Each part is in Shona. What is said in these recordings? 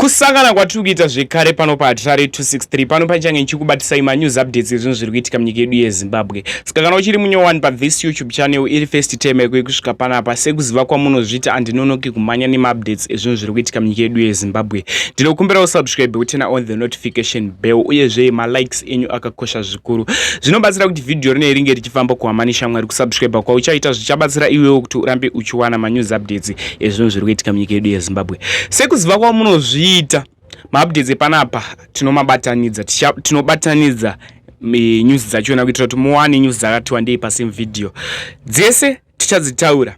Kusangana kwatiri kuita zvekare pano paHatirare 263 pano pachange ndichikubatisai manews updates ezvinhu zviri kuitika munyika yedu yeZimbabwe. Saka kana uchiri munyowani pathis YouTube channel iri first time yako yekusvika panapa, sekuziva kwamunozviita andinonoki kumhanya nemaupdates ezvinhu zviri kuitika munyika yedu yeZimbabwe. Ndinokumbira usubscribe uturn on the notification bell uyezve malikes enyu akakosha zvikuru. Zvinobatsira kuti video rinei ringe richifamba kuhama neshamwari. Kusubscribe kwauchaita zvichabatsira iwewo kuti urambe uchiwana manews updates ezvinhu zviri kuitika munyika yedu yeZimbabwe. Sekuziva kwamunozviita, maupdates epanapa tinomabatanidza, tinobatanidza news dzachona kuitira kuti muwane news dzakati wandei pasame video. Dzese tichadzitaura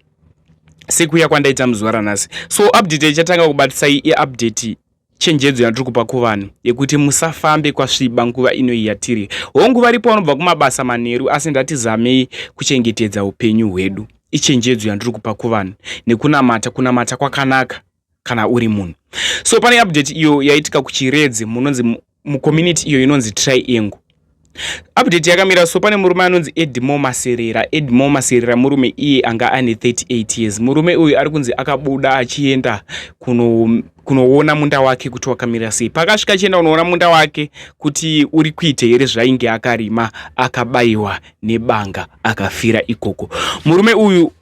sekuuya kwandaita muzuva ranhasi. So update ichatanga kubatisai iupdate chenjedzo yatiri kupa kuvanhu yekuti musafambe kwasviba nguva ino yatiri. Hongu, varipo vanobva kumabasa manheru, asi ndatizamei kuchengetedza upenyu hwedu. Ichenjedzo yandiri kupa kuvanhu nekunamata. Kunamata kwakanaka kana uri munhu. So pane update iyo yaitika kuChiredzi, munonzi mucommunity iyo inonzi Triangle. Update yakamira so: pane murume anonzi Edmo Maserera. Edmo Maserera murume iye anga ane 38 years. Murume uyu ari kunzi akabuda achienda kunoona kuno munda wake kuti wakamira sei. Pakasvika achienda kunoona munda wake kuti uri kuita here zvainge akarima, akabayiwa nebanga akafira ikoko murume uyu.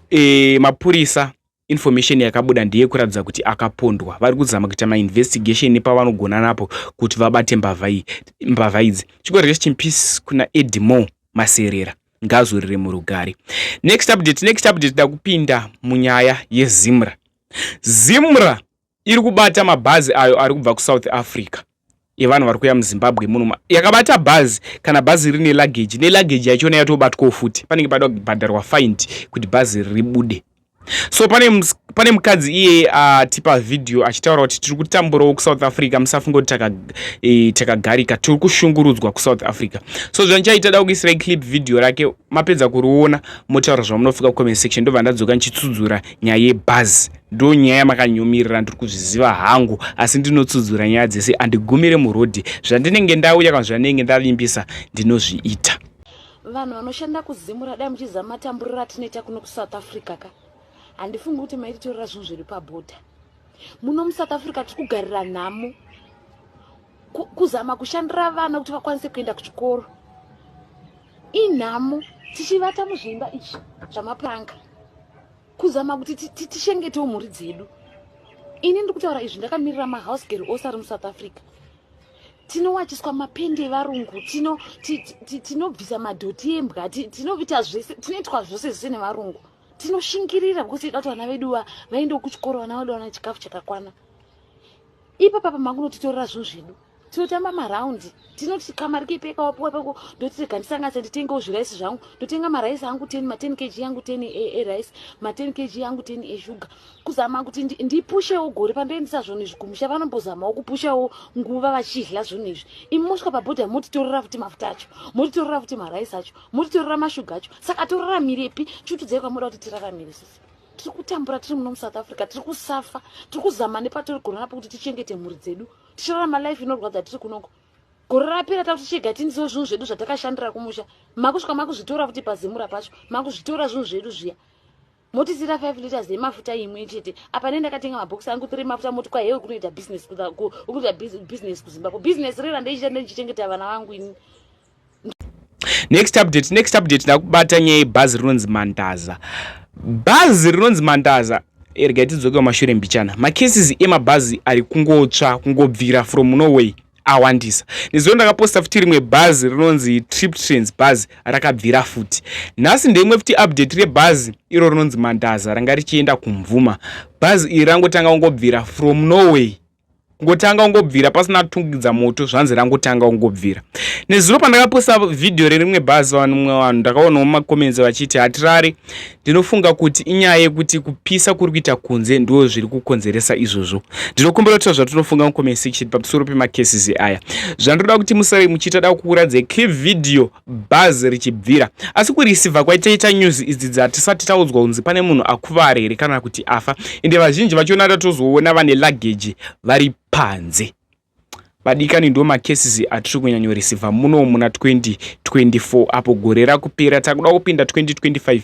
Mapurisa, information yakabuda ndeyekuratidza kuti akapondwa. Vari kuzama kuita mainvestigation nepavanogona napo kuti vabate mbavha idzi. Chiko rest in peace kuna Edmo Maserera, ngazorore murugare. Next update, next update, dakupinda munyaya yeZimra. Zimra iri kubata mabhazi ayo ari kubva kuSouth Africa evanhu vari kuuya muZimbabwe muno. Yakabata bhazi, kana bhazi rine luggage, neluggage yachona yatobatwawo futi, panenge pada kubhadharwa fine kuti bhazi ribude. So pane mukadzi iye atipa vhidhiyo achitaura kuti tiri kutamburawo kuSouth Africa, musafunga kuti takagarika, tiri kushungurudzwa kuSouth Africa. So zvandichaita, da kuisirai clip video rake. Mapedza kuriona, motaura zvamunofunga kucomment section. Ndobva ndadzoka ndichitsudzura nyaya yebhazi. Ndo nyaya yamakanyumirira, ndiri kuzviziva hangu, asi ndinotsudzura nyaya dzese, andigumire murodhi. Zvandinenge ndauya kana zvandinenge ndavimbisa, ndinozviita. Vanhu vanoshanda kuZimura, dai muchiziva matamburiro atinoita kuno kuSouth Africa ka, handifungi kuti maititorera zvinhu zviri pabhodha. Muno muSouth Africa tiri kugarira nhamo, kuzama kushandira vana kuti vakwanise kuenda kuchikoro inhamo, tichivata muzvimba izvi zvamapuranga kuzama kuti tichengetewo mhuri dzedu. Ini ndiri kutaura izvi ndakamirira mahouse girl ose ari muSouth Africa. Tinowachiswa mapendi evarungu, tinobvisa madhoti embwa, tinoita zvese, tinoitwa zvose zvese nevarungu. Tinoshingirira because tida kuti vana vedu vaendewo kuchikoro, vana vedu vana chikafu chakakwana. Ipapa pamangunotitorera zvinhu zvedu, tinotamba maraundi, tinoti kamari kepeka wapuwa pako, ndoti rega ndisanganise nditengewo zviraisi zvangu, ndotenga maraisi angu 10, ma10 kg yangu 10 erice, ma10 kg yangu 10 eshuga, kuzama kuti ndipushewo gore. Pandoendesa zvinhu izvi kumusha, vanombozamawo kupushawo nguva vachidya zvinhu izvi. Imi mosvika pabhodha, motitorera futi mafuta acho, motitorera futi maraisi acho, motitorera mashuga acho. Saka toraramirepi? Chutudzai kwamoda kuti tiraramire sisi. Tiri kutambura tiri muno muSouth Africa, tiri kusafa, tiri kuzama nepatori gona napo kuti tichengete mhuri dzedu, tichirarama life inorwadza tiri kunoko. Gore rapera takuti chega tindisewo zvinhu zvedu zvatakashandira kumusha, makusvika makuzvitora futi paZimura pacho, makuzvitora zvinhu zvedu zviya, motisira 5 liters yemafuta imwe chete. Apa ne ndakatenga mabhokisi angu 3 mafuta, moti kwa hewe kunoita business, kunoita business kuZimbabwe. Business rera ndeichita ndichichengeta vana vangu ini. Next update, next update, ndakubata nyaya yebhazi rinonzi Mandaza. Bhazi rinonzi Mandaza, regai tidzoke mumashure mbichana. Macases emabhazi ari kungotsva, kungobvira from nowhere awandisa. Nezuro ndakaposta futi rimwe bhazi rinonzi Trip Trains, bhazi rakabvira futi. Nhasi ndeimwe futi update rebhazi iro rinonzi Mandaza ranga richienda kuMvuma. Bhazi iri rangotanga kungobvira from nowhere, kungotanga kungobvira pasina tungidza moto, zvanzi rangotanga kungobvira. Nezuro pandakaposta vhidhiyo rerimwe bhazi, vanhu vanhu ndakaonawo macomments vachiti hatirari. Ndinofunga kuti inyaya yekuti kupisa kuri kuita kunze ndo zviri kukonzeresa izvozvo. Ndinokumbira kuti zvatinofunga mucomment section pamusoro pemacases aya. Zvandoda kuti musare muchiita, da kukuratidza clip video bhazi richibvira, asi kureceiva kwaitaita news idzi dzatisati taudzwa kunzi pane munhu akuvara here kana kuti afa. Ende vazhinji vachiona, tatozoona vane luggage vari panze. Vadikani ndo macases atiri kunyanyoreceiva muno muna 2024 apo gore rakupera takuda kupinda 2025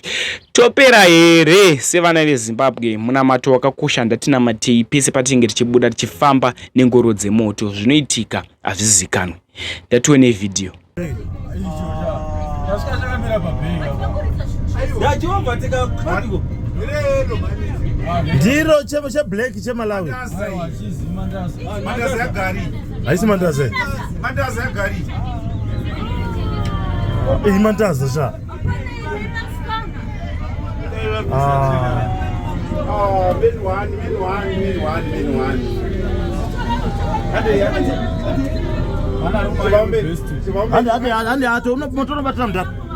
topera here sevana veZimbabwe? Munamato wakakosha, ndatinamatei pese patinenge tichibuda tichifamba nengoro dzemoto. Zvinoitika hazvizikanwi. Ndatione vhidhiyo. Ndiro cheblack cheMalawi haisi mandazi, iyi mandazi sha. Ah. Handi ato motonobatira mudhara.